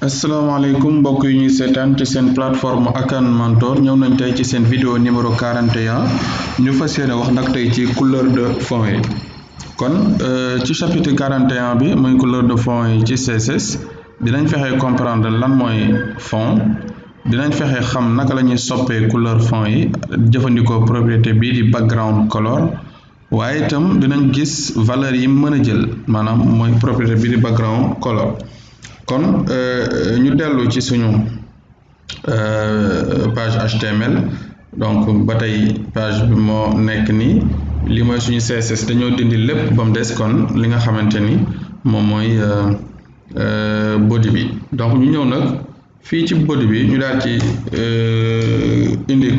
asalaamaaleykum mbokk yi ñuy seetaan ci seen plateforme Akan Mentor ñëw nañ tey ci seen vidéo numéro 41 ñu fas yéene wax nag tey ci couleur de fond yi kon ci chapitre 41 bi muy couleur de fond yi ci CSS dinañ fexe comprendre lan mooy fond dinañ fexe xam naka la ñuy soppee couleur fond yi jëfandikoo propriété bii di background color waaye itam dinañ gis valeur yi mën a jël maanaam mooy propriété bii di background color kon ñu dellu ci suñu page HTML donc ba tey page bi moo nekk nii li mooy suñu CSS dañoo dindi lépp ba mu des kon li nga xamante ni moom mooy body bi donc ñu ñëw nag fii ci body bi ñu daal ci indi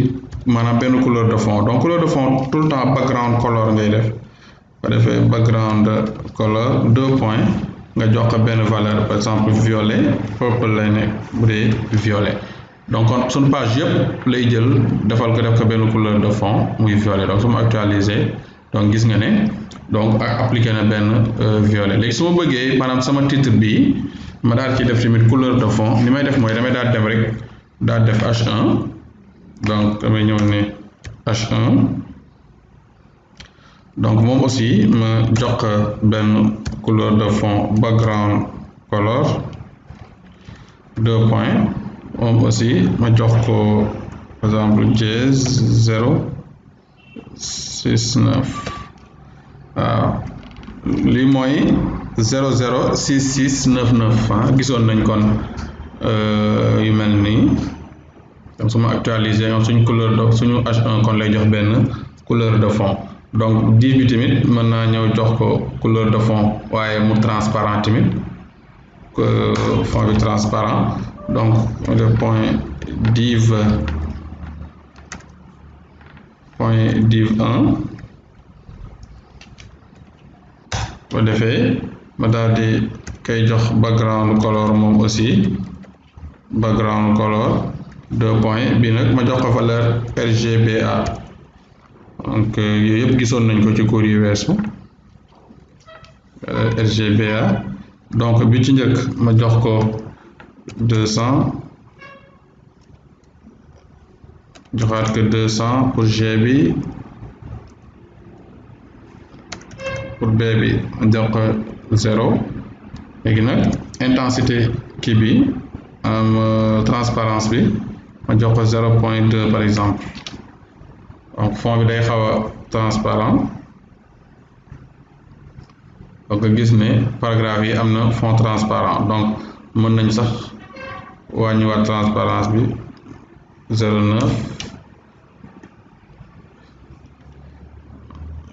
maanaam benn couleur de fond donc couleur de fond tout le temps background color ngay def ba defee background color 2 points nga jox ko benn valeur par exemple violet purple lay nekk bu dee violet donc kon suñu page yëpp lay jël def ko benn couleur de fond muy violet donc su ma actualiser donc gis nga ne donc appliqué na benn violet léegi su ma bëggee maanaam sama titre bi ma daal ci def tamit couleur de fond li may def mooy damay daal dem rek daal def H1 donc damay ñëw ne H1 donc moom aussi ma jox benn couleur de fond background color 2 points moom aussi ma jox ko par exemple jazz 069 waaw lii mooy 006699 gisoon nañ kon yu mel nii donc su ma actualiser nga suñu couleur de suñu H1 kon lay jox benn couleur de fond donc div bi tamit mën naa ñëw jox ko couleur de fond waaye mu transparent tamit fond bi transparent donc le point div 1 bu defee ma daal di koy jox background color moom aussi background color 2 points bi nag ma jox ko valeur RGBA donc yooyu yëpp gisoon nañ ko ci cours yu weesu RGBA donc bi ci njëkk ma jox ko 200 joxaat ko 200 pour G bi pour B bi ma jox ko 0 léegi nag intensité kii bi transparence bi ma jox ko 0.2 par exemple donc fond bi day xaw a transparent donc nga gis ne paragraphe yi am na fond transparent donc mën nañ sax wàññiwaat transparence bi 0.9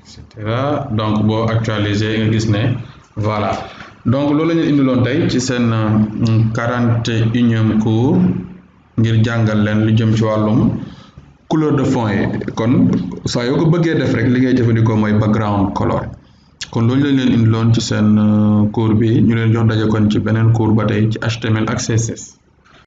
et cetera donc boo actualiser nga gis ne voilà donc loolu la ñu indiloon tey ci seen 41e cours ngir jàngal leen lu jëm ci wàllum couleur de fond yi kon saa yoo ko bëggee def rek li ngay jëfandikoo mooy background color kon loolu lañ leen indiloon ci seen cours bi ñu leen jox daje kon ci beneen cours ba tey ci HTML ak CSS